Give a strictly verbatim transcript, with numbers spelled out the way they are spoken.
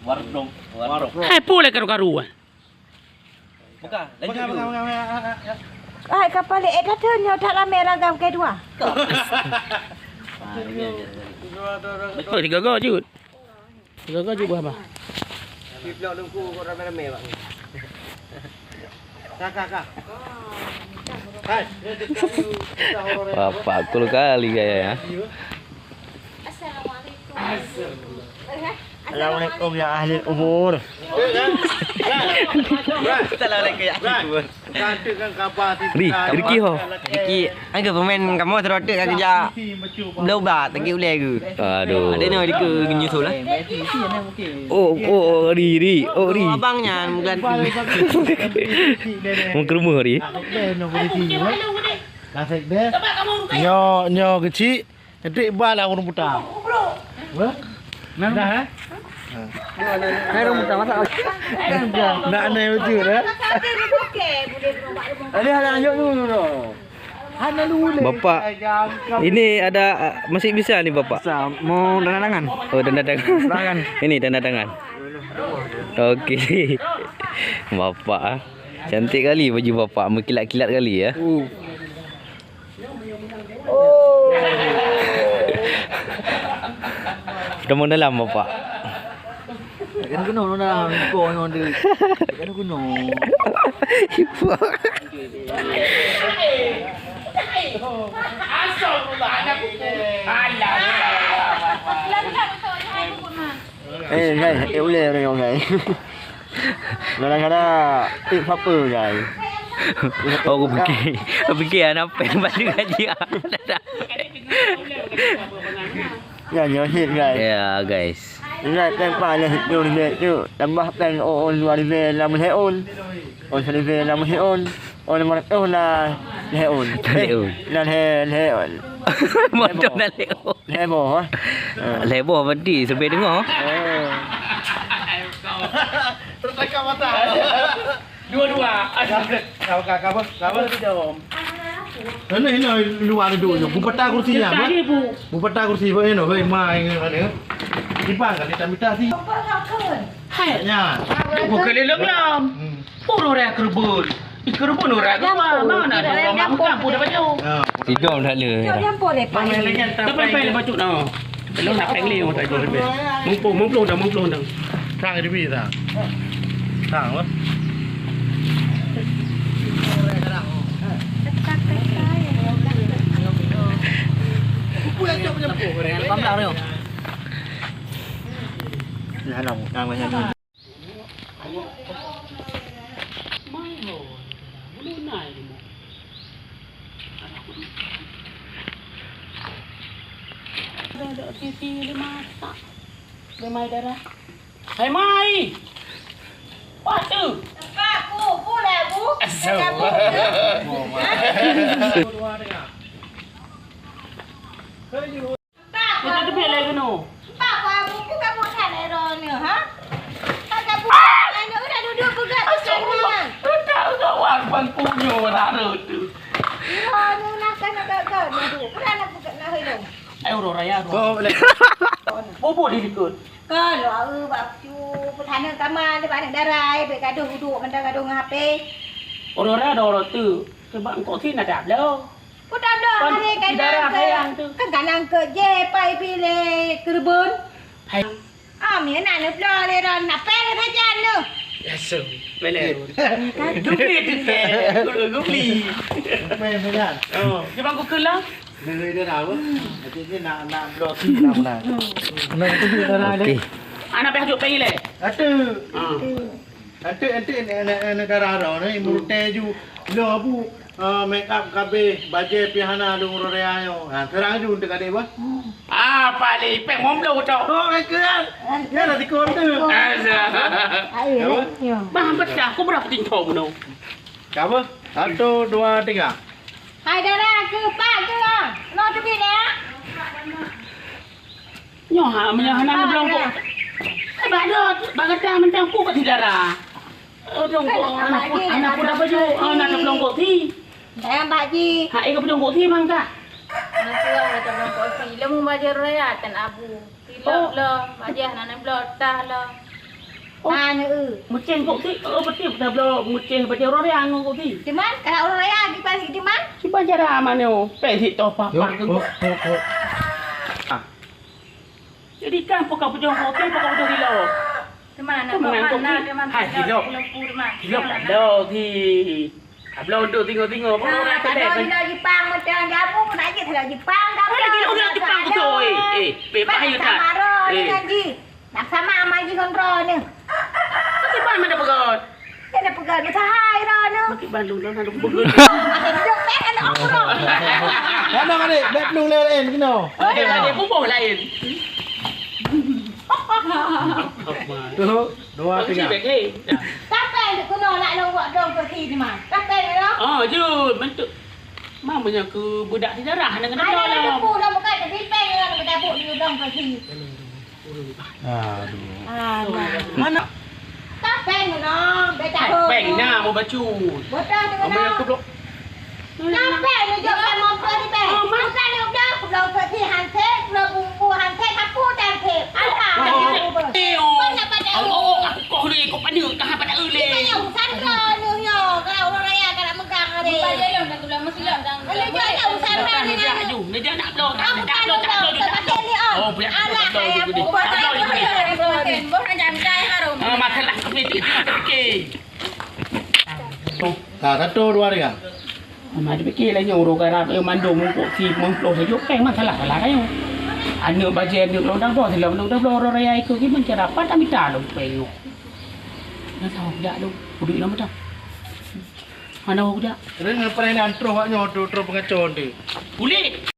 Warung. Warung. Hai, pulai karu-karuan. Buka, lanjut dulu. Hai, kapal eh, dah tu nyoe tak lama ragam kedua. Ah, ini aja. Betul, tiga go, Jud. Tiga go, Jud, buah apa? Di blok Teungku kok ramai-ramai, Pak. Ka, ka, ka. Hai. Bapak cool kali gaya ya. Assalamualaikum. Assalamualaikum ya ahli kubur. Assalamualaikum ya ahli kubur. Ri, Riki ho. Riki, angka pemain kamu serotak kat kerja. Belum ubah, tak kira ulai ke? Aduh. Ada ni, Riki nyusul lah. Oh, oh, oh, Ri, Ri. Oh, Ri. Abang nyan mengganti. Mengkerumu, Ri. Nyo, nyo kecil. Enteuk ba lah ureueng buta. Wah? Dah, eh? Hai ureueng buta, masak. Nak naik betul, eh? Ada, ada, lanjut dulu, dulu. Hana dulu. Bapak, ini ada, ah, masih bisa ni, Bapak? Bisa, mau tanda tangan? Oh, tanda tangan. Silakan. Ini tanda tangan. Okey. Bapak, ah. Cantik kali baju Bapak, mengkilat-kilat kali, ya. Oh. Teman dalam, Bapak. Kan kena dalam, kau yang ada. Kan kena. Ibu. Eh, guys, eh, boleh orang, guys. Kadang-kadang, eh, apa, guys? Oh, aku fikir, aku fikir anak pen baju gaji. Ya, nyohit, guys. Ya, guys. Ingat tempat ada situ, tu, tambah pen, oh, oh, dua ribu enam belas, oh. Oh, seribu enam ratus on. Oh, lima ratus lah. Lehon. Lehon. Eh, lah, leh-, lehon. Motor dah lehon. Lehboh, ah. Lehboh berarti sampai dengar. Oh. Terus cakap mata. Dua-dua. Kau, kau, kau apa? Kau apa? Ini, ini luar duduk je. Bupata kursi ya, apa? Bupata kursi, apa, ini, hei, mai, ini, ini. Tiba kan, kita minta sih. Hai. Nyan. Bukan lelong lam. Hmm. Pun orang kerebut. Ih, kerebut orang kerebut. Mana ada orang makan pun dah baju. Ya. Tiga dah le. Cok campur lepak ni. Tapi pai lepas tu nah. Belum nak peng lima tak jual lebih. Mumpung, mumpung dah, mumpung dah. Sang di bida. Sang apa? Nah, nah, nah, nah. Ada, ada sisi lima tak. Lemai darah. Hai, Mai! Wah, tu! Tempat ku, ku lah, ku. Astagfirullah. Tempat ku. Kita tu bila kena? Tempat ku, aku, ku kamu tak ada roh ni, ha? Tak ada bukan, dah duduk pegat di sana. Astagfirullah. Tidak, tidak, wan, wan, punya orang tu. Roh ni nak kena gagal, duduk. Pernah nak pegat nak hilang. Ai, uroe raya, uroe. Kau boleh. Bobo di likot. Kalau aku bak cu, petana kama, ada banyak darai, bek gaduh duduk, mentang gaduh ngah H P. Uroe raya ada orang tu. Sebab engkau sini ada belum. Ku tak ada, kan hari di daerah kadang ke, Hayang tu. Kan kadang ke je, pai pilih kerebun. Hai. Ah, mi anak ni pula le ron, nak pen saja ni. Ya, so. Boleh. Okey. Gubli tu, eh. Gubli. Main, main. Oh, dia bangku kelang. Nuri dia dah apa? Nanti dia nak, nak block sini nak pula. Nak tu dia dah ada. Okey. Anak payah duduk pagi leh. Satu. Ha. Satu, nanti nak, nak, nak darah dah ni, murte ju. Lo abu, ah, make up kabeh, bajai pih hana dong uroe raya nyoe. Ha, terang ju untuk adik bah. Ah, paling pek momblo tu. Oh, ke kan? Ya dah tikor tu. Azah. Ayo, ayo. Bah, betul aku berapa tingkau meno. Apa? Satu, dua, tiga. Hai, dara, ke, pak, ke, ah. Lo tu bina. Nyoh, ha, meunyoe hana neubloe kok. Eh, bak dot, bak gata mantong ku ka sidara. Oh, dong kok, anak pun, anak pun apa ju? Oh, anak neubloe kok si. Sayang, Pak Ji. Ha, eh, ka neubloe kok si, Bang, ka? Anak tua, anak neubloe kok si. Lemu bajai raya, tan abu. Silap lo, bajai hana neubloe, tah lo. Ah, nyoe, eu. Meucéh kok ti, oh, beutôi tabloe meucéh bajèe uroe raya ngon kok ti. Di man? Kalau uroe raya di mana, di man? Di Banjarah mana? Pèng sit toh pah. Yuk, pah yuk, yuk, yuk. Ah. Jadi kan pokok bujông kok ti, pokok bujông kilo. Di mana? Di mana? Kok ti? Hai, kilo. Kilo tabloe ti. Abloe untuk tingoh-tingoh, apa orang kata? Kalau di Jepang macam jamu pun aja kalau Jepang dah. Lagi orang Jepang tu, eh, eh, bebas aja tak. Sama roh ni ngaji. Nak sama sama ji kontrol ni. Tapi ban mana pegot? Dia dah pegot, dia sahai roh ni. Tapi ban lu dah ada pegot. Duduk pek anak aku roh. Mana kali? Bek lu lewat lain kena. Eh, ada bubuh lain. Tu. Dua, tiga. Sampai keunoe nak lôn buat dong keu si teuma. Sampai keunoe. Ah, jeuet, bentuk. Mak meunyoe keu budak si darah, nak kena tolong. Ada pu dah bukan, tapi peng lah, nak tabuk di dong keu si. Aduh. Ah, nah. Mana? Sampai keunoe, beta. Hai, peng na mau bacut. Bocah tu. Apa yang aku blok? Sampai ni jok kan motor ni, Bang. Oh, mak. Bukan ni udah, aku belum pergi hansip, belum bumbu hansip, aku dan sip. Apa? Oh, oh, oh. Mana pada oh, oh, aku kok ni, kok pada, kah pada uleh. Ini yang urusan kau ni, yo. Kalau orang raya, kalau megang hari. Bukan dia yang dah tulang mesti yang dah. Ini dia yang urusan kau ni. Dia nak blow, tak blow, tak blow, tak blow. Oh, boleh. Alah, kayak bukan. Boh jantai harum. Ah, makan lah, kopi tu. Okey. Ha, satu, dua, tiga. Mama dipikir lah nyoe ureueng Arab, eh, mandum mungkuk si meumploh saja, peng masalah salah kayu. Aneuk bajèe aneuk lôn dang bloe, silom lôn dang bloe, uroe raya ikôt gimana cara? Pat tak mita lôn peng nyoe. Nah, tahu tidak lôn, kudu ilom dah. Mana aku dah? Kena pernah nan troh awak nyoe, troh, troh pengacau dia. Kulit.